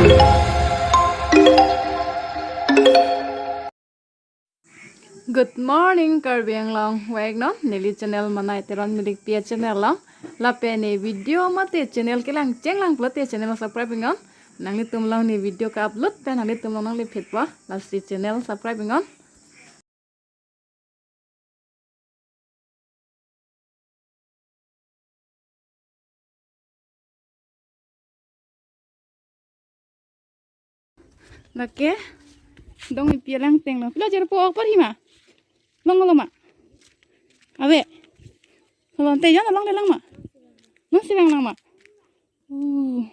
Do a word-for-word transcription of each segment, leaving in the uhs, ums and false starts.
Good morning, Karbi Anglong. Wake non, neli channel Manai Teron Milik Pia channel along. Lapen ne video mate channel kelang chenglang pulote channel subscribe non. Nanglitum along ne video ka-upload pen nanglitum along nangliphet po. Lasi channel subscribe non. Lake dong ipi alang tenglo. Pilo jer po apar hima. Longlo ma? Ave. Lon te jan along le lang ma? Non si lang lang ma? Uh.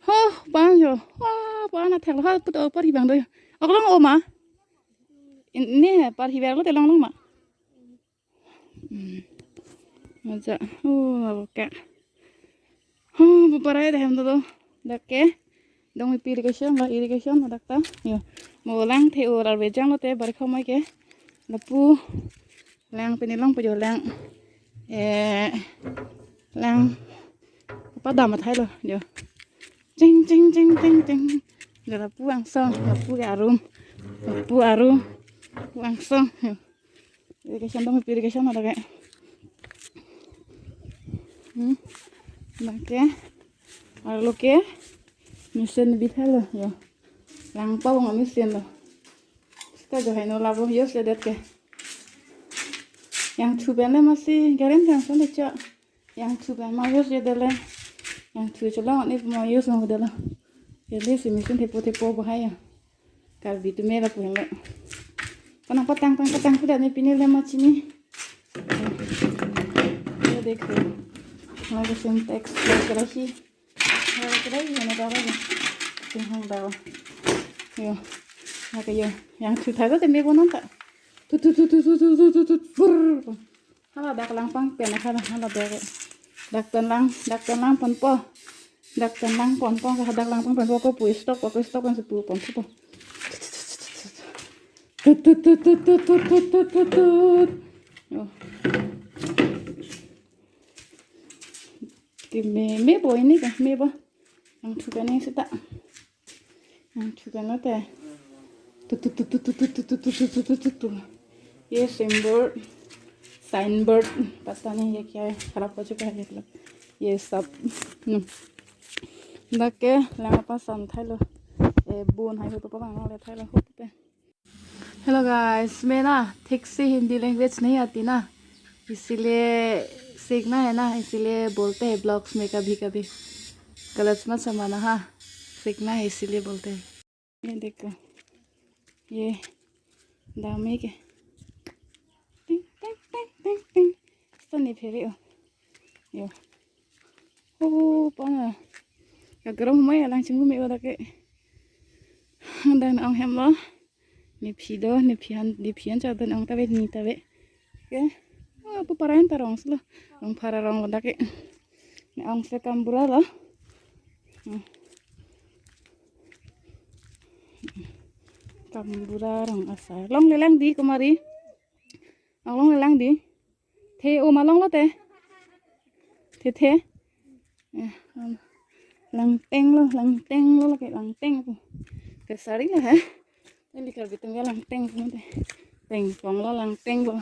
Ho, pan jo. Wah, pan athek lo. Ha, put apar hibang do. Aklong o ma? In, ne, par hiber lo te longlong ma? Hmm. Aja. Oh, aboka. Oh, bu parai dah hem to. Dak ke. Dong ipi irrigation lo, irrigation lo dak ta. Yo. Mo lang the orar bejang lote barikha mai ke. Lapu lang pini long pu jo lang. Eh, lang. Apa dam athai lo jo. Ching ching ching ching ching. Jo lapu angsong, lapu ke arum. Lapu arum. Lapu angsong. Jo. Irrigation dong, irrigation ada ke. Hmm. Dak ke. Arlo ke. Machine bithai lo jo. Lang pabong machine lo. Sita jo hai no labo use le det ke. Yang thu pen le masi garen yang son de cha. Yang thu pen ma use le det le. Yang thu cholong ne ma use lo det lo. Ke le si machine thepo thepo bahai ya. Karbi tu mera pu lo. Panang patang pang patang pu da ne pini le ma chini. Ye dekho. Lake Sintex, lake rahi. Lake rahi ne dara ni. Ting hong dara. Yo. Lake yo. Yang thu thai te me ko non ta. Tu tu tu tu tu tu tu tu tu. Fur. Hala dak langpang pen hala, hala dak. Dak pen lang, dak pen lang ponpo. Dak pen lang ponpo, dak langpang ponpo ko pu stok, ko stok kan sepu ponpo. Tut tut tut tut tut tut tut tut tut tut. Oh. Ke me, me po ini ke, me po. Yang thu pen ini sita. Yang thu pen lo te. Tut tut tut tut tut. Ye symbol, signboard, pata nahi ye kya hai, kharap ho chuka hai ye log. Ye sab. Hmm. Dak ke lang apa san thai lo. Eh, bun hai ho to pa bang le thai lo ho te. Hello guys, मैं ना ठीक से हिंदी लैंग्वेज नहीं आती ना, इसीलिए सीखना है ना, इसीलिए बोलते हैं ब्लॉग्स में कभी कभी। गलत मत समझना हाँ, सीखना है इसीलिए बोलते हैं। ये देखो, ये दामी के टिंग टिंग टिंग टिंग टिंग। Sita ne phere o. Yo. Oh, pana. Kagrong mai alang chinglu me o dak ke. Dang ong hem lo. Nephi do, nephi an, nephi an cha dun ong ta ve, ni ta ve. Ke. Oh, pu paran ta rong slo. Rong phara rong lo dak ke. Ne ong se kambura lo. Hmm. Kambura rong asar. Longle lang dei, kumari. Longle lang dei. The o ma longlo te. The the. Eh, um, langteng lo, langteng lo lake langteng pu. Kesari lo ha. Neli Karbi atum ke langteng pu te. Tengpong lo langteng lo.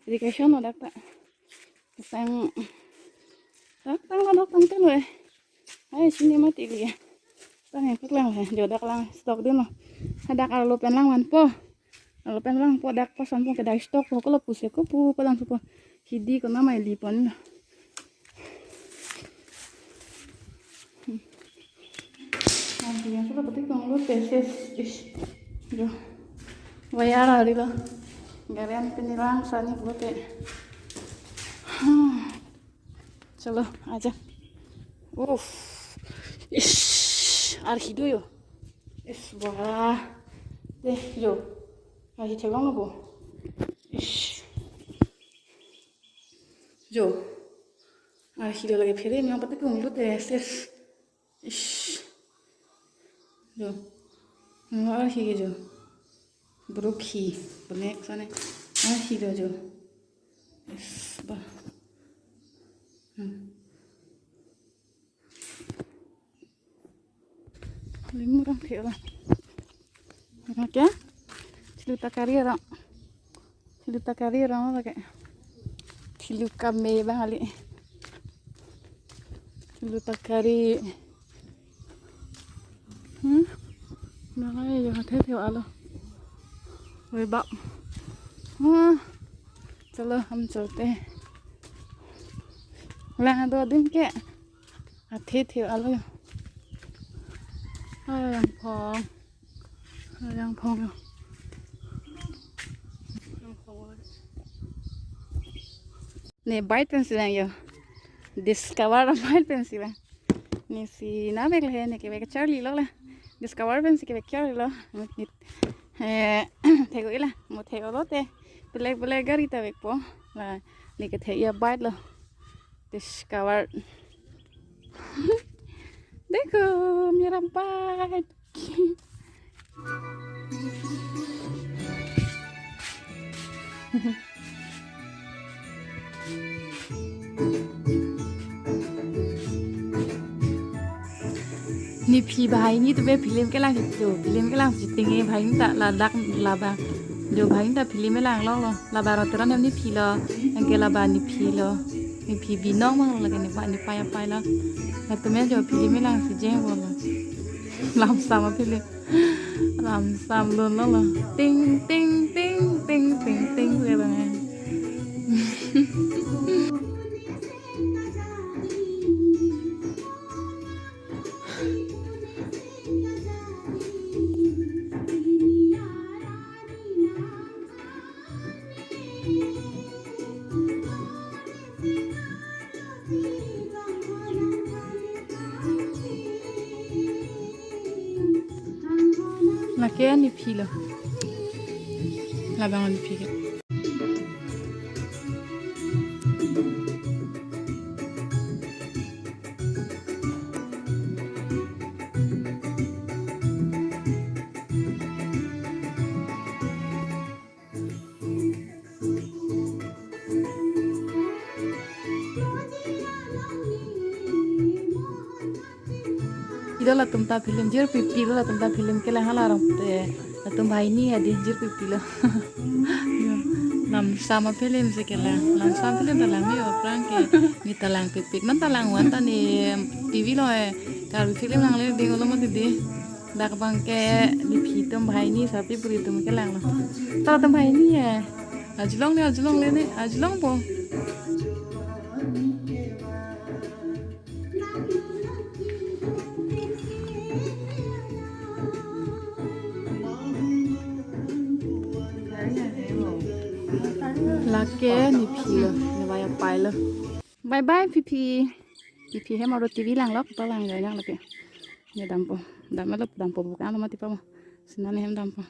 Irrigation lo dak ta. Kesang. Dak tang lo, dak tang tang lo eh. Ai, chini mati li. Tang yang keklang he. Jo dak lang stok dei no. Hadak arlo pen lang vanpo. Arlo pen lang po dak pasan po ke dak stok po ko lapu se ko pu padan po. Hidi ko namai li pon lo. Ang yang sudah petik dong lo tesis. Ish. Jo. Wayar hari lo. Garen pini lang sani pulote. Hmm. Chalo, aja. Uff. Ish, arhi do jo. Ish, wah. Dei, jo. Arhi theklong lo bo. Ish. Jo. Arhi do lake phere, yang pati kung lu te ses. Ish. Jo. Nang arhi ke jo. Brukhi. Bonek sane. Arhi do jo. Ish, bah. Hmm. Limurang thela. Oke. Thilu takari arong. Thilu takari arong lake. Thilu kame bang ali. Thilu takari. Hmm? Nang ayo hathe theo alo. Oi bak. Wah. Chalo, hum chalte. Lang do adim ke. Athe theo alo. Ay, yang phong. Ay, yang phong. Yang phong. Ne bike pensi lang yo. Discover bike pensi lang. Ne si navek le ne kevek charli lo le. Discover pensi kevek charli lo. Mut nit. Eh, thek-o ila, mo thek-o lote. Belek belek gari ta vekpo. La, ne kethek ya bike lo. Discover. देखो मेरा bike. Nephi banghini tube film kelang itu, film kelang shooting e banghini ta ladak laba. Jo banghini ta film kelang lo lo. Laba rot teron hem nephi lo, anke laba nephi lo. Nephi binong mang lo lake nepa nepai apai lo. Latum jo film kelang si jeng lo. Lamsam a film. Lamsam lun lo lo. Ting ting ting ting ting ting se bang. Lake nephi lo. Labang nephi ke. Ido latum ta film, jirpi pi lo latum ta film kelang hala arong te. Latum banghini adi jirpi pi lo. Yo, Lamsam a film si kelang. Lamsam film ta lang yo, aphrang ke ne ta langpikpik. Non ta lang wan ta ne T V lo eh. Karbi film langle ding lo mati di. Dak bang ke nephi atum banghini sarpi puri atum kelang lo. Ta latum banghini ya. Ajulong ne, ajulong le ne, ajulong po. Lake nephi lo, ne vaya pai lo. Bye bye, Piphi. Piphi hem aro T V lang lo, ta lang jai lang lake. Ne dampo, dam lo, dampo bukan lo mati pa mo. Sina ne hem dampo.